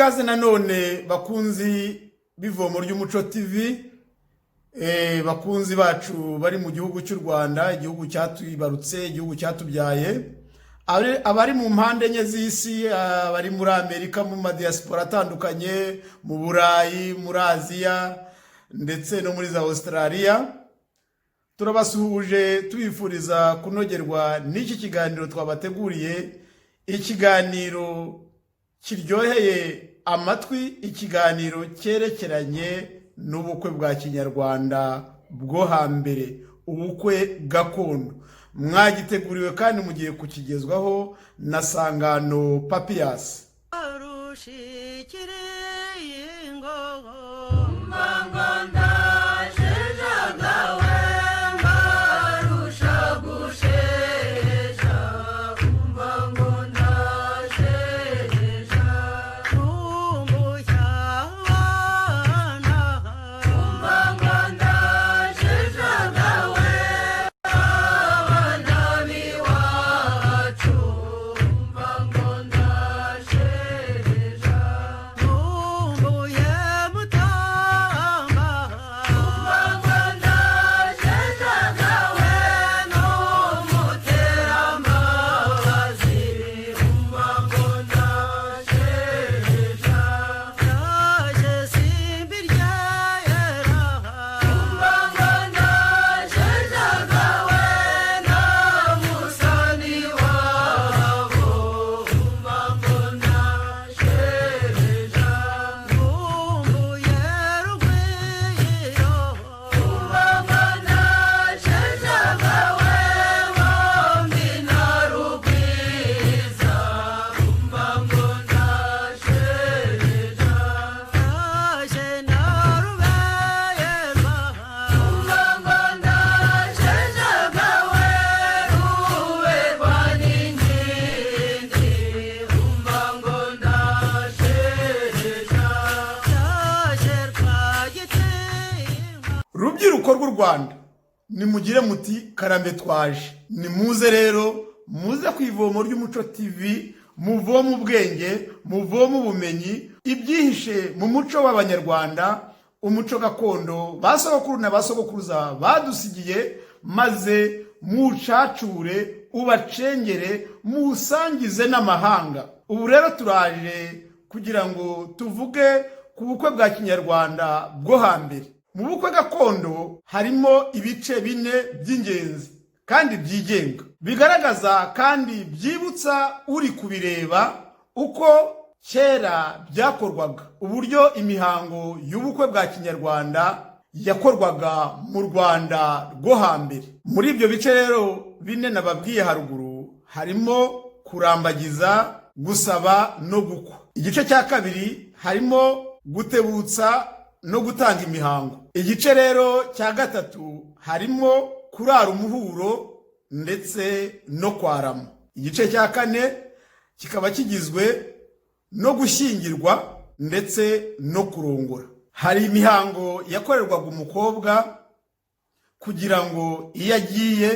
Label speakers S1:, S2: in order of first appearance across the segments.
S1: Ikaze nanone, bakunzi b'Ivomo ry'Umuco TV, bakunzi bacu bari mu gihugu cy'u Rwanda, igihugu cyatubarutse, igihugu cyatubyaye, abari mu mpande enye z'isi, abari muri Amerika, mu madiyasipora atandukanye, mu Burayi, muri Aziya ndetse no muri za Australia, turabasuhuje, tubifuriza kunogerwa n'iki kiganiro twabateguriye, ikiganiro kiryoheye amatwi, ikiganiro cyerekeranye n'ubukwe bwa kinyarwanda bwo hambere, ubukwe gakondo. Mwagiteguriwe kandi mugiye kukigezwaho na Sangano Papiyasi. Rubyiruko rw'u Rwanda, nimugire muti: "Karame, twaje." Nimuze rero, muze ku Ivomo ry'Umuco TV, muvome ubwenge, muvome ubumenyi, ibyihishe mu muco w'Abanyarwanda, umuco gakondo ba sogokuru na ba sogokuruza badusigiye, maze mucacure, ubacengere, musangize n'amahanga. Ubu rero turaje kugira ngo tuvuge ku bukwe bwa kinyarwanda bwo hambere. Mu bukwe gakondo harimo ibice bine by'ingenzi kandi byigenga, bigaragaza kandi byibutsa uri kubireba uko kera byakorwaga, uburyo imihango y'ubukwe bwa kinyarwanda yakorwaga mu Rwanda rwo hambere. Muri ibyo bice rero bine nababwiye haruguru harimo kurambagiza, gusaba no gukwa. Igice cya kabiri harimo gutebutsa no gutanga imihango. Igice rero cya gatatu harimo kurara umuhuro ndetse no kwarama. Igice cya kane kikaba kigizwe no gushyingirwa ndetse no kurongora. Hari imihango yakorerwaga umukobwa kugira ngo iyo agiye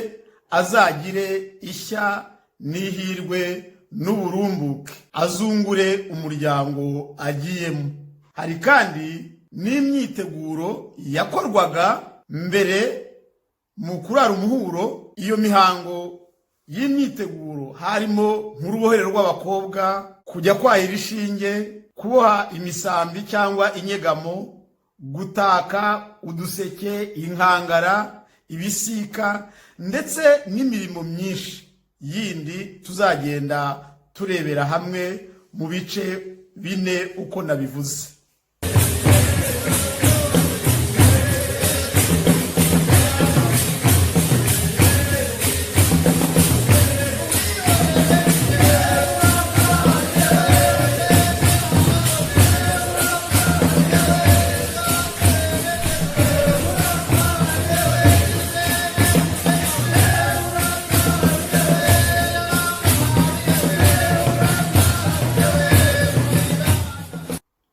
S1: azagire ishya n'ihirwe n'uburumbuke, azungure umuryango agiyemo. Hari kandi n'imyiteguro yakorwaga mbere mu kurara umuhuro. Iyo mihango y'imyiteguro harimo nk'urubohero rw'abakobwa, kujya kwahira ishinge, kuboha imisambi cyangwa inyegamo, gutaka uduseke, inkangara, ibisika ndetse n'imirimo myinshi yindi tuzagenda turebera hamwe mu bice bine uko nabivuze.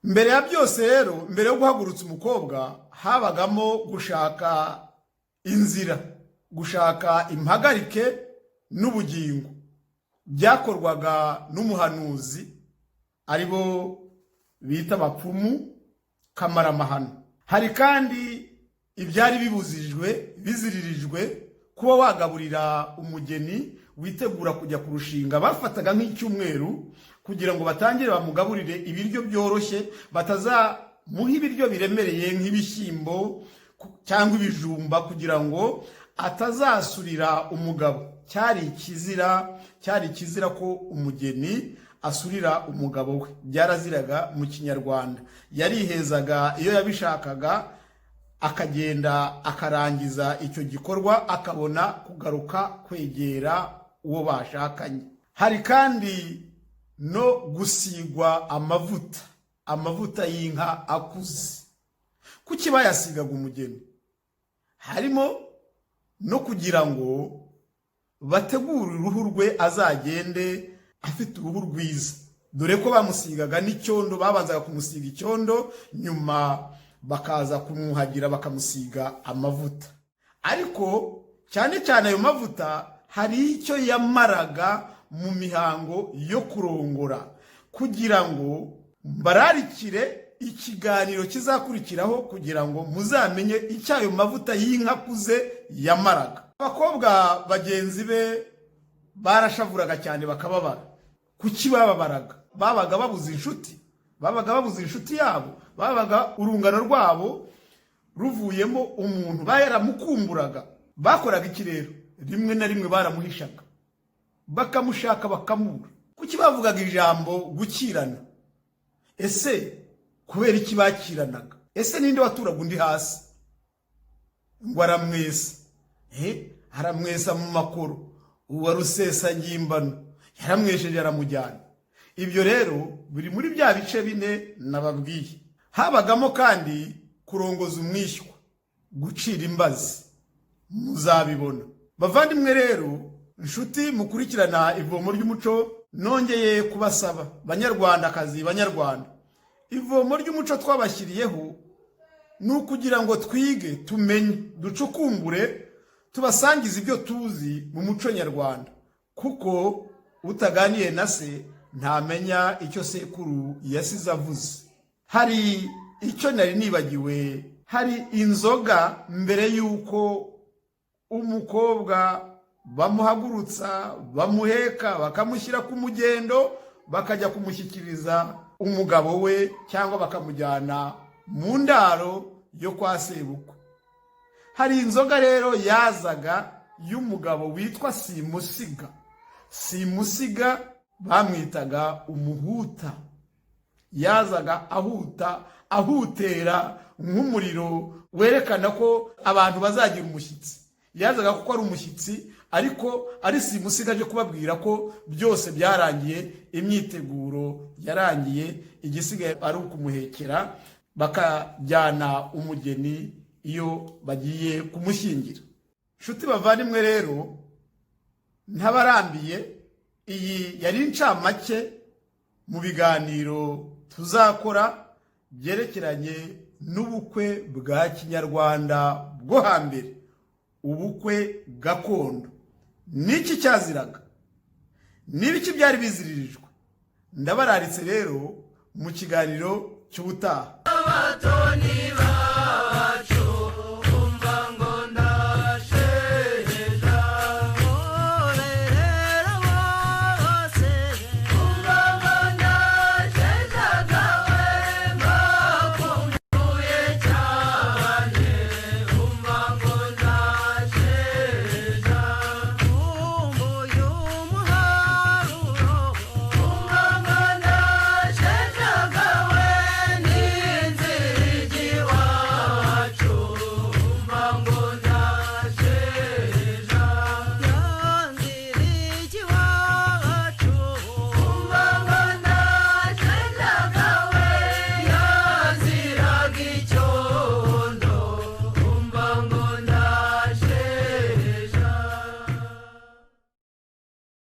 S1: Mbere ya byose rero, mbere yo guhagurutsa umukobwa, habagamo gushaka inzira, gushaka impagarike n'ubugingo. Byakorwaga n'umuhanuzi, aribo bita abapfumu kamaramahano. Hari kandi ibyari bibuzijwe, biziririjwe kuba wagaburira umugeni witegura kujya kurushinga. Bafataga nk'icyumweru kugira ngo batangire bamugaburire ibiryo byoroshye, batazamuha ibiryo biremereye nk'ibishyimbo cyangwa ibijumba, kugira ngo atazasurira umugabo. Cyari ikizira, cyari ikizira ko umugeni asurira umugabo we, byaraziraga mu Kinyarwanda. Yarihezaga iyo yabishakaga, akagenda akarangiza icyo gikorwa, akabona kugaruka kwegera uwo bashakanye. Hari kandi no gusigwa amavuta, amavuta y'inka akuze. Kuki bayasigaga umugeni? Harimo no kugira ngo bategure uruhu rwe, azagende afite uruhu rwiza, dore ko bamusigaga n'icyondo. Babanzaga kumusiga icyondo, nyuma bakaza kumwuhagira, bakamusiga amavuta. Ariko cyane cyane ayo mavuta hari icyo yamaraga mu mihango yo kurongora. Kugira ngo mbararikire ikiganiro kizakurikiraho, kugira ngo muzamenye icyo ayo mavuta y'inka akuze yamaraga. Abakobwa bagenzi be barashavuraga cyane, bakababara. Kuki bababaraga? Babaga babuze inshuti, babaga babuze inshuti yabo, babaga urungano rwabo ruvuyemo umuntu, baramukumburaga. Bakoraga iki rero? Rimwe na rimwe baramuhishaga, bakamushaka bakamubura. Kuki bavugaga ijambo gukirana? Ese kubera iki bakiranaga? Ese ninde waturaga undi hasi ngo aramwesa? Aramwesa mu makoro, uwa rusesangimbano yaramwesheje, aramujyana. Ibyo rero biri muri bya bice bine nababwiye. Habagamo kandi kurongoza umwishywa, gucira imbazi, muzabibona. Bavandimwe rero, inshuti mukurikirana Ivomo ry'Umuco, nongeye kubasaba, Banyarwandakazi, Banyarwanda, Ivomo ry'Umuco twabashyiriyeho ni ukugira ngo twige, tumenye, ducukumbure, tubasangize ibyo tuzi mu muco nyarwanda, kuko utaganiye na se ntamenya icyo sekuru yasize avuze. Hari icyo nari nibagiwe. Hari inzoga mbere y'uko umukobwa bamuhagurutsa, bamuheka, bakamushyira ku mugendo, bakajya kumushyikiriza umugabo we cyangwa bakamujyana mu ndaro yo kwa sebukwe. Hari inzoga rero yazaga y'umugabo witwa Simusiga. Simusiga bamwitaga umuhuta. Yazaga ahuta, ahutera nk'umuriro werekana ko abantu bazagira umushyitsi. Yazaga kuko ari umushyitsi, ariko ari Simusiga aje kubabwira ko byose byarangiye, imyiteguro yarangiye, igisigaye ari ukumuhekera, bakajyana umugeni iyo bagiye kumushyingira. Nshuti bavandimwe rero, ntabarambiye, iyi yari incamake mu biganiro tuzakora byerekeranye n'ubukwe bwa kinyarwanda bwo hambere, ubukwe gakondo. Niki cyaziraga? N'ibiki byari biziririjwe? Ndabararitse rero mu kiganiro cy'ubutaha.
S2: Abatoni.